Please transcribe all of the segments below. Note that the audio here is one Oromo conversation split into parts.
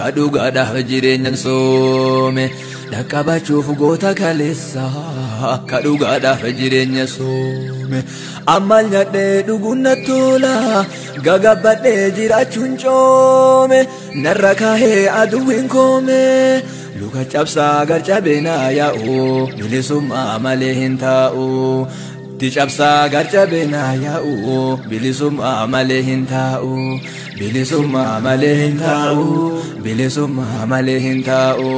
ka dhugaadhaaf jireenyan soome dhaqqabachuuf goota kaleessa ka dhugaadhaaf jireenya soome ammal nyaadhee dhuguun natti tola gagabbadhee jiraachuun coome narra kaahee aduwwiin koome luka cabsaa garcabee naa yaa'u bilisummaa malee hin taa'u ti cabsaa garcabee naa yaa'u bilisummaa malee hin taa'u bilisummaa malee hin taa'u bilisummaa malee hin taa'u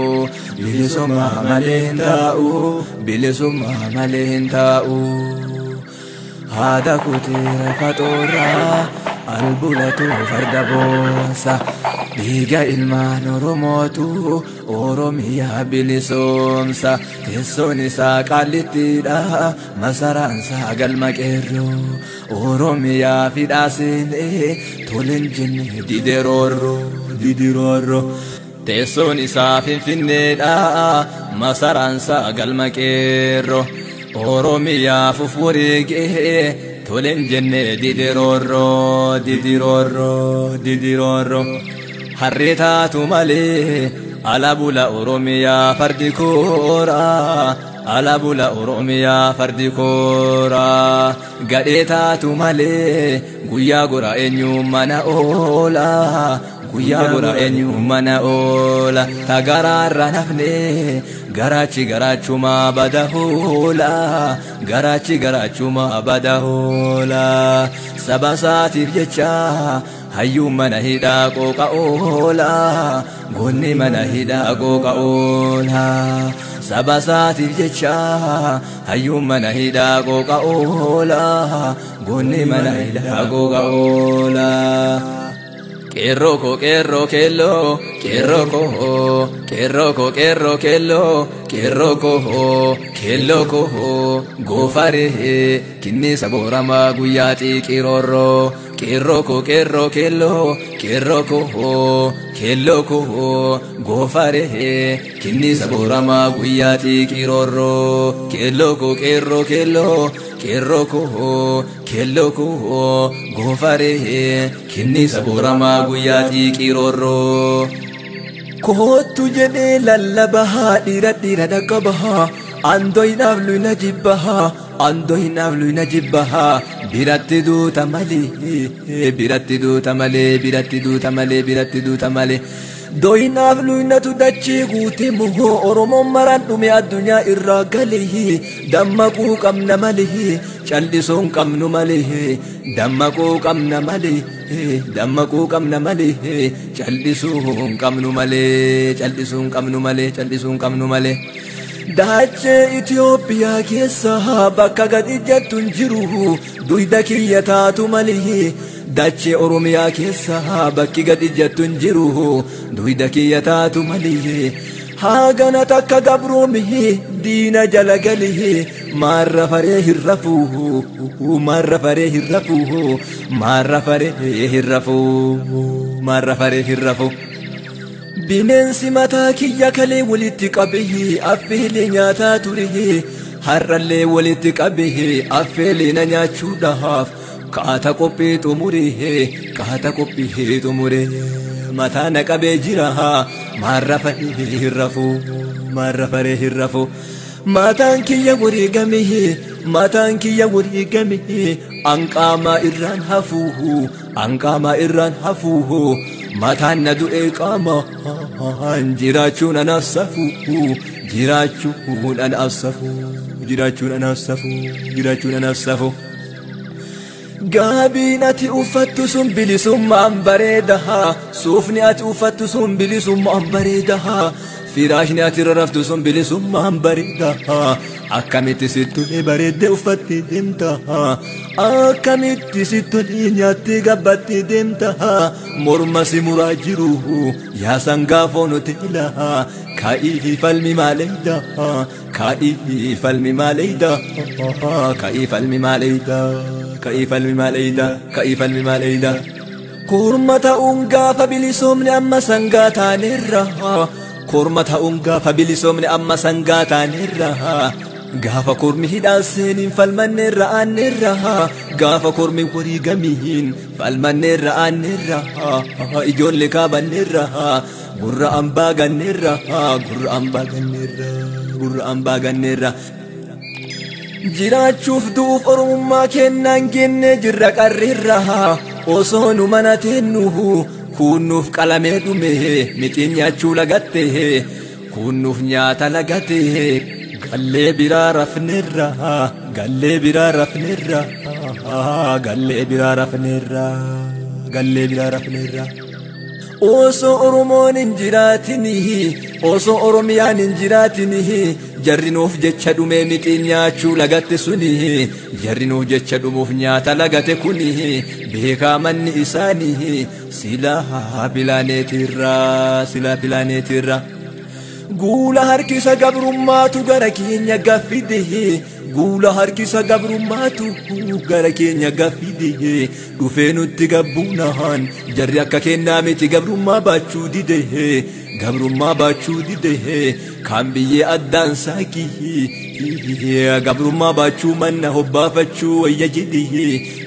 bilisummaa malee hin taa'u bilisummaa malee hin taa'u haadha kuteera faxooraa albulatu farda boonsa dhiiga ilmaan Oromootu Oromiyaa bilisoomsa teessoon isaa qaallittiidha masaraan isaa galma qeerroo Oromiyaa fidhaa seenee toleen jenne dideroorroo didiroorroo teessoon isaa Finfinneedha masaraan isaa galma qeerroo Oromiyaa fufureegee toleen jenne didiroorroo didiroorroo didiroorroo harree taatu malee ala bula Oromiyaa fardi kooraa ala bula Oromiyaa fardi kooraa gadhee taatu malee guyyaa gora eenyu mana oola guyyaa gora eenyu mana oola tagaraarra nafne garaachi garaachuma bada hoola garaachi garaachuma bada hoola saba isaatiif jecha hayyuu mana hidhaa qooqa oola goonni mana hidhaa qooqa oola saba isaatiif jecha hayyuu mana hidhaa qooqa oola goonni mana hidhaa qooqa oola. Qeerroo koo qeerroo keelloo qeerroo koo qeerroo koo qeerroo keelloo qeerroo koo keelloo koo goofaree kinniisa booramaa guyyaa xiiqiroorroo qeerroo koo qeerroo keelloo qeerroo koo keelloo koo goofaree kinniisa booramaa guyyaa xiiqiroorroo keelloo koo qeerroo keelloo qeerroo koo keelloo koo goofaree kinniisa booramaa guyyaa xiiqiroorroo. Kootu jedhee lallabahaa dhiira dhiira dhaqqabahaa andoynaaf luyna jibbahaa andoynaaf luyna jibbahaa biratti duuta malee biratti duuta malee biratti duuta malee biratti duuta malee doynaaf luynatu dachee guute moo Oromoon maraan dhume addunyaa irraa galee dammaquu qabna malee cal'isuun qabnu malee dammaquu qabna malee dammaquu qabna malee cal'isuun qabnu malee cal'isuun qabnu malee cal'isuun qabnu malee. Dachee Itoophiyaa keessa bakka gad ijjattu hin jiru duyda kiyya taatu malee dachee Oromiyaa keessa bakki gad ijjattu hin jiru duyda kiyya taatu malee haagana takka gabroome diina jala galee maarra faree hin rafuu maarra faree hin rafuu maarra faree hin rafuu maarra faree hin rafuu. Bineensi mataa kiyya kalee walitti qabee affeelee nyaataa ture har'allee walitti qabee affeelee na nyaachuudhaaf kaata qophii xumuree kaata qophii xumuree mataa na qabee jira maarra faree hin rafuu maarra faree hin rafuu mataan kiyya wareegame mataan kiyya wareegame anqaamaa irraan hafuu anqaamaa irraan hafuu mataan na du'e qaamaan jiraachuun anaaf safuu jiraachuun anaaf safuu jiraachuun anaaf safuu jiraachuun anaaf safuu. Gaabiin ati uffattu sun bilisummaan bareedaa suufni ati uffattu sun bilisummaan bareedaa firaashni ati rarraftu sun bilisummaan bareedaa akkamitti sittolee bareeddee uffattee deemta akkamitti sittolee nyaattee gabbattee deemta morma si muraa jiru yaa sangaa foon hoteela kaa'ii falmi maaleeyda kaa'ii falmi maaleeyda kaa'ii falmi maaleeyda kaa'ii falmi maaleeyda kaa'ii falmi maaleeyda. Korma ta'uun gaafa bilisoomne amma sangaa taanerra korma ta'uun gaafa bilisoomne amma sangaa taanerra gaafa kormi hidhaan seeniin falmanneerra aanneerra gaafa kormi wareegamiin falmanneerra aanneerra ijoollee kaabanneerra Gurra ambaa ganneerra, gurra ambaa ganneerra, gurra ambaa ganneerra. Jiraachuuf du'uuf Oromummaa kennaan kennee jirra qarreerra. Osoo nu mana teennuhu kuunnuuf qalamee dhume mixiin nyaachuu lagatte, kuunnuuf nyaata lagate. Gallee biraa rafneerra, gallee biraa rafneerra, gallee biraa rafneerra, gallee biraa rafneerra. Osoo Oromoon hin jiraatini, osoo Oromiyaan hin jiraatini, jarri nuuf jecha dhumee mixiin nyaachuu lagatte suni, jarri nuuf jecha dhumuuf nyaata lagate kuni, beekaa manni isaanii silaa pilaaneetirra, silaa pilaaneetirra. Guula harkisa gabrummaatu gara keenya gaffide, guula harkisa gabrummaatu gara keenya gaffide. Dhufee nutti gabbuunaan jarri akka kennaa miti gabrummaa baachuu dide, gabrummaa baachuu dide. Kan biyyee addaan saakii gabrummaa baachuu manna hobbaafachuu wayya jedhe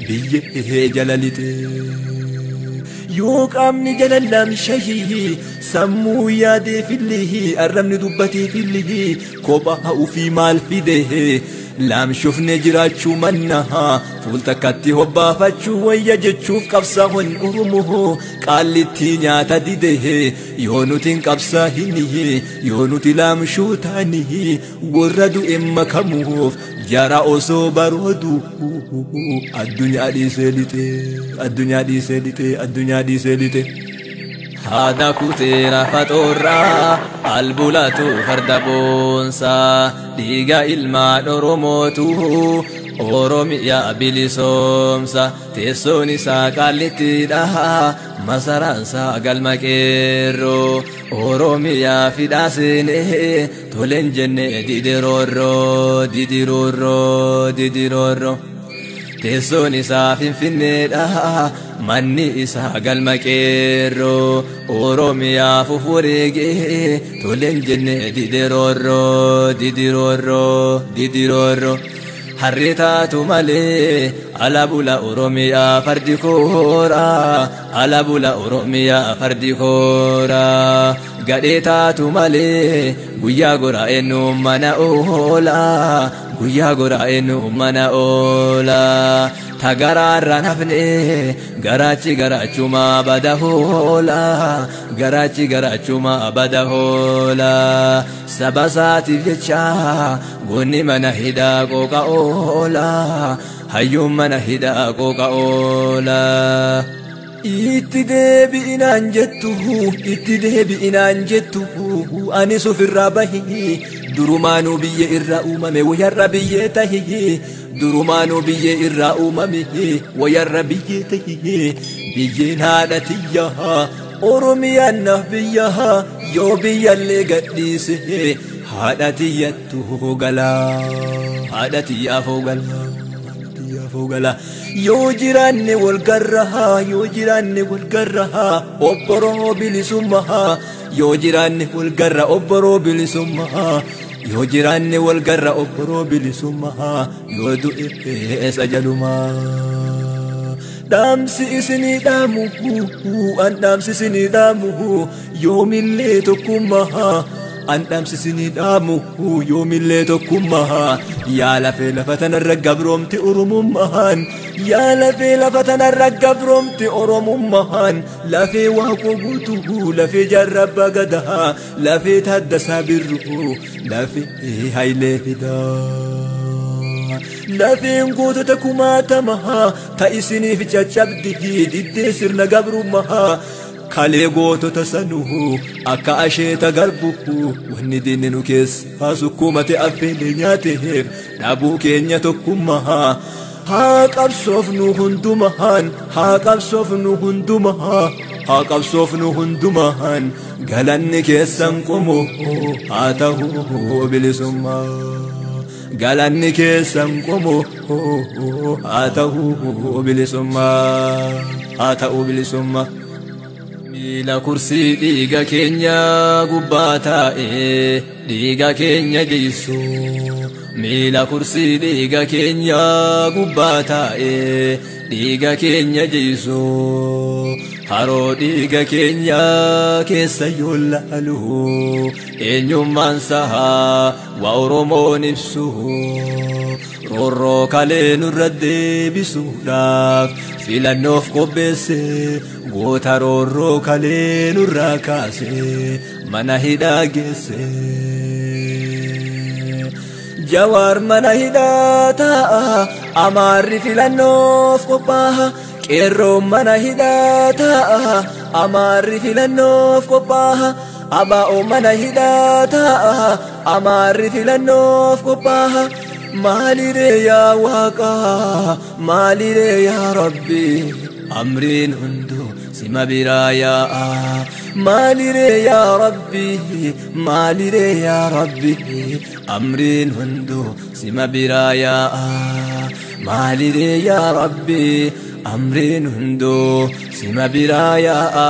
biyyee jala lixe. Yoo qaamni jala lamshahii sammuu yaadeefillee arrabni dubbateefillee kophaa ofii maal fide. Laamshufne jiraachuu manna fuul takkatti hobbaafachuu wayya jechuuf qabsaa'oon Oromoo qaallitti nyaata dide. Yoo nuti hin qabsaa'ini, yoo nuti laamshuu taani, warra du'e makamuuf jara osoo baroodu addunyaa dhiisee lixe, addunyaa dhiisee lixe, addunyaa dhiisee lixe. Haadha kuteera faxoorraa albulatu farda boonsaa, dhiiga ilmaan Oromootu Oromiyaa bilisoomsa. Teessoon isaa qaallittiidha, masaraansaa galma qeerroo. Oromiyaa fidhaa seenee toleen jenne didiroorroo, didiroorroo, didiroorroo. Teessoon isaa Finfinneedha, manni isaa galma qeerroo. Oromiyaa fufureegee toleen jenne didiroorroo, didiroorroo, didiroorroo. Harree taatu malee ala bula Oromiyaa fardi koora, ala bula Oromiyaa fardi koora. Gadhee taatu malee guyyaa gora eenyu mana oola, guyyaa gora eenyu mana oola. Tagaraarra nafne garaachi garaachuma bada hoola, garaachi garaachuma bada hoola. Saba isaatiif jecha goonni mana hidhaa qooqa oola, hayyuun mana hidhaa qooqa oola. Itti deebi'inaan jettu, itti deebi'inaan jettu, anis ofirraa bahi. Durumaanuu biyya irraa uumame wayarra biyyee tahi, durumaanuu biyyee irraa uumame wayarra biyyee tahi. Biyyeen haadha tiyya, Oromiyaan naaf biyya, yoo biyyallee gadhiise haadha tiyyattu gala, haadha tiyyaafoo gala, tiyyaafoo gala. Yoo jiraanne wal garra, yoo jiraanne wal garra, obboroo bilisummaa. Yoo jiraanne wal garra, obboroo bilisummaa. Yoo jiraanne wal garra, obboroo bilisummaa. Yoo du'e eessa jalumaa. Dhaamsi isinii dhaamu, an dhaamsi isinii dhaamu, yoomillee tokkummaa. An dhaamsi isinii dhaamu, yoomillee tokkummaa. Yaa lafee lafa tanarra gabroomti Oromummaan, yaa lafee lafa tanarra gabroomti Oromummaan. Lafee Waaqoo guutuu, lafee Jaarraa Abbaa Gadaa, lafee Taaddasaa Birruu, lafee Hayilee Fidaa. Lafeen gootota kumaatamaa ta isiniif caccabdi diddee sirna gabrummaa. Kalee gootota sanuu akka asheeta garbu, wanni diinni nu keessaa sukkuumate affeelee nyaateef dhabuu keenya tokkummaa. Haa qabsoofnu hundumaan, haa qabsoofnu hundumaa, haa qabsoofnu hundumaan. Galanni keessan qomoo haa ta'u bilisummaa. Galanni keessan qomoo haa ta'u bilisummaa, haa ta'u bilisummaa. Miila kursii dhiiga keenya gubbaa taa'ee dhiiga keenya geessu. Miila kursii dhiiga keenya gubbaa taa'ee Dhiiga keenya jiisu haroo dhiiga keenya keessa yoo laalu eenyummaan isaa waa Oromoon ibsu roorroo kalee nurra deebisuudhaaf filannoof qopheesse goota roorroo kalee nurraa kaase mana hidhaa geesse. Jawaar mana hidhaa taa'a Amaarri filannoof qophaa'a Qeerroon mana hidhaa taa'a Amaarri filannoof qophaa'a Abaa'oon mana hidhaa taa'a Amaarri filannoof qophaa'a Maaliree yaa Waaqa maaliree yaa Rabbi amriin hunduu sima biraa yaa'a Maaliree yaa Rabbi maaliree yaa Rabbi amriin hunduu sima biraa yaa'a Maaliree yaa Rabbi amriin hunduu sima biraa yaa'a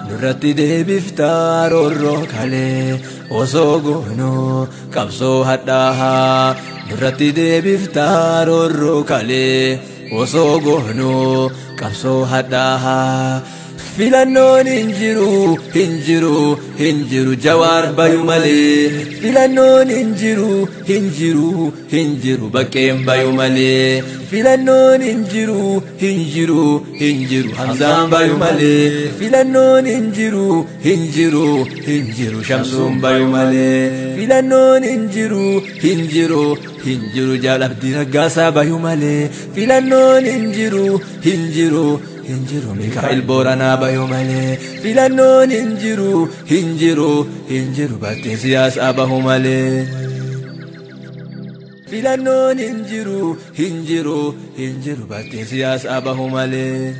nurratti deebiftaa roorroo kalee osoo goonuu qabsoo hadhaahaa nurratti deebiftaa roorroo kalee osoo goonuu qabsoo hadhaahaa Filannoon hin jiru hin jiru hin jiru Jawaar bayu malee filannoon hin jiru hin jiru hin jiru Baqqeen bayu malee filannoon hin jiru hin jiru hin jiru Hamzaan bayu malee filannoon hin jiru hin jiru hin jiru Shamsuun bayu malee filannoon hin jiru hin jiru hin jiru Jaal Abdii Raggaasaa bayu malee filannoon hin jiru hin jiru hin jiru Mikaa'el Booranaa bayu malee filannoon hin jiru hin jiru hin jiru Battee siyaasaa bahu malee filannoon hin jiru hin jiru hin jiru Battee siyaasaa bahu malee.